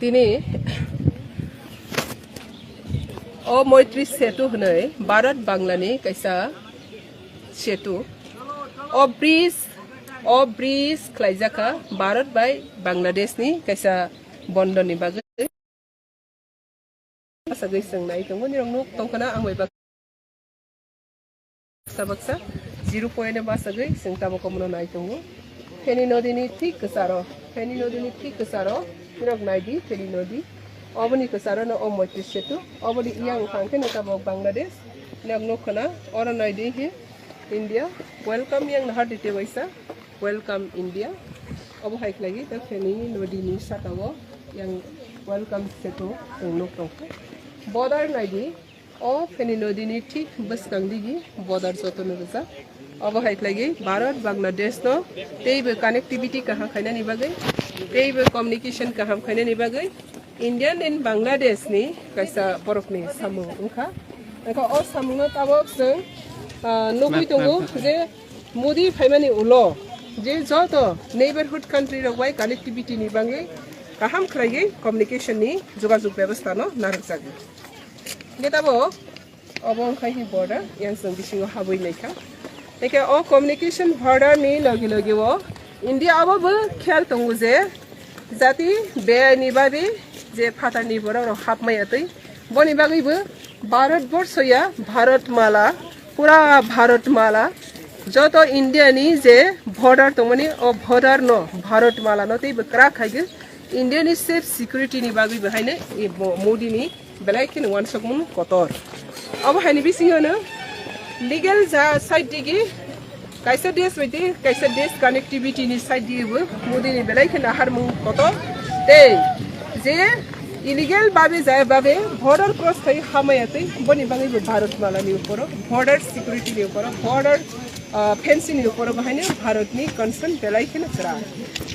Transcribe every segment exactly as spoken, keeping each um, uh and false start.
Tini o Moitri Setu hwnwi Bharat Banglani kaisa setu. O bridge, o bridge khlaijakha Bharat bai Bangladeshni kaisa bondoni bagwi. Bwsagwi chwng nai tongo, nirok nuk tongkhana ang bai bak-, baksa baksa zero point o bwsagwi chwng tabuk omono nai tongo. Feni nodini thik kwcharo, Feni nodini thik kwcharo, nirok naidi Feni nodi. Oboni kwcharo no o Moitri Setu, oboni yang thang khe no tabuk Bangladesh, nirok nuk khana, oro naidi hi India, welcome yang nahar dite waisa. Welcome India. Obo hai khlai da Feni nodini saka o yang welcome setu tong nuk tongkha. Border naidi, o Feni nodini thik bwskang digi border jotono rijak. Obo hai khlai Bharat Bangladesh no teibo connectivity kaham khainani bagwi, teibo communication kaham khainani bagwi Indian and Bangladesh ni kaisa borokni samung wngkha. Wngkha o samungno tabuk chwng, ah, nugwi tongo je Modi phaimani ulo je joto neighborhood country rok bai connectivity ni bagwi kaham khlaiwi communication ni jogajog bebostha no narwkjago. Hingke tabuk obo wngkha hi border, yang chwng bisingo habwi naikha. Hingke o communication border ni logi logi o India obo bo khel tongo je jati beyai ni bagwi je phatar ni borok rok hapmaya twi, boni bagwi bo Bharat borsho ya Bharat mala, pura Bharat mala, joto India ni je border tongmani o border no Bharat mala no tei bo kwrak khai India ni safe security ni bagwi bo haino e bo-, Modi ni belai kheno wansukmung kotor. Obo haini bisingo no legal ja side digi kaisa desh bai tei kaisa desh connectivity ni side digi bo Modi ni belai kheno naharmung kotor. Tei je illegal babe jaya babe border cross khai hamaya tei boni bagwi bo Bharat mala ni uporo border security ni uporo border, ah, fencing ni uporo bo haino Bharat ni concern belai kheno kwrak.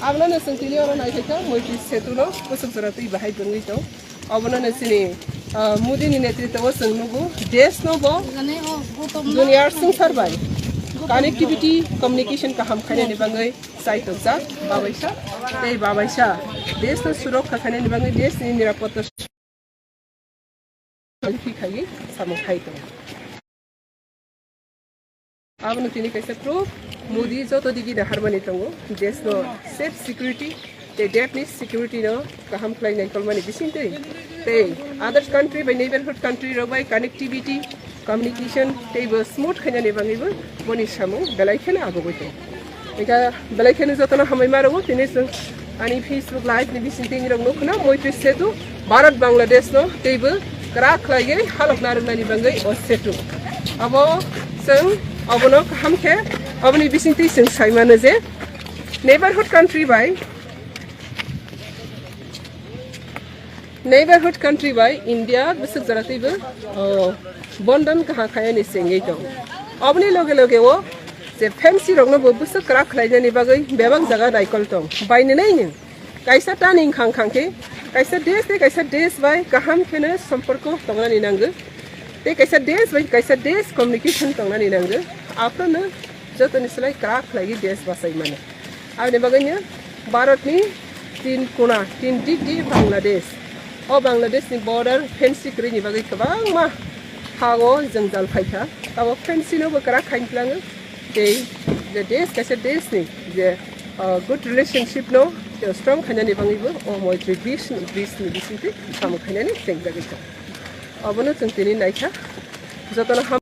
Abono no chwng tini oro naikhaikha Moitri Setu no kusuk jora twi bahai bwrwi tong. Obono no chini, ah, Modi ni netritwo chwng nugo, desh no bo duniya swngchar bai connectivity, communication kaham khainani bagwi chai tokjak babaisa, tei babaisa desh no surokha khainani bagwi desh ni nirapotta khai samung khai tongo. Abono tini kaisa proof, Modi joto digi naharmani tongo, desh no safe security, tei desh ni security no kaham khlai naikolmani bisingtwi, tei other country bai neighborhood country rok bai connectivity, communication tei bo smooth khainani bagwi bo boni samung belai kheno abugwi tongo. Eka belai kheno jotono hambai ma rwo, tini chwng ani Facebook live ni bising tini rok nukho na, Moitri Setu, Bharat Bangladesh no teibo kwrak khlaiwi halok narwknani bagwi o setu. Abo chwng abono kaham khe, aboni bising twi chwng sai mano je neighborhood country bai, neighborhood country bai India bwswk jora twibo, oh, bondon kaham khainani chengwi tong. Oboni loge loge o je fencing rokno bo bwswk kwrak khlainani bagwi bebak jaga naikol tong. Bainenai nwng kaisa turning khang khang khe kaisa desh tei kaisa desh bai kaham kheno somporko tongnani nango. Tei kaisa desh bai kaisa desh communication tongnani nango. Aphano jotoni slai kwrak khlaiwi desh bachai mano. Aboni bagwino Bharatni tin kona, tin digi Bangladesh. O Bangladeshni border fencing kwrwini bagwi kwbangma ha-o jwngjal phaikha. Abo fencing no bo kwrak khaini tlango. Tei je desh kaisa deshni je, uh, good relationship no je strong khainani bagwibo o Moitri bridge, bridge ni bisingtwi samung khainani chengjagwi kha. Obono chwng tini naikha. Jotono ham-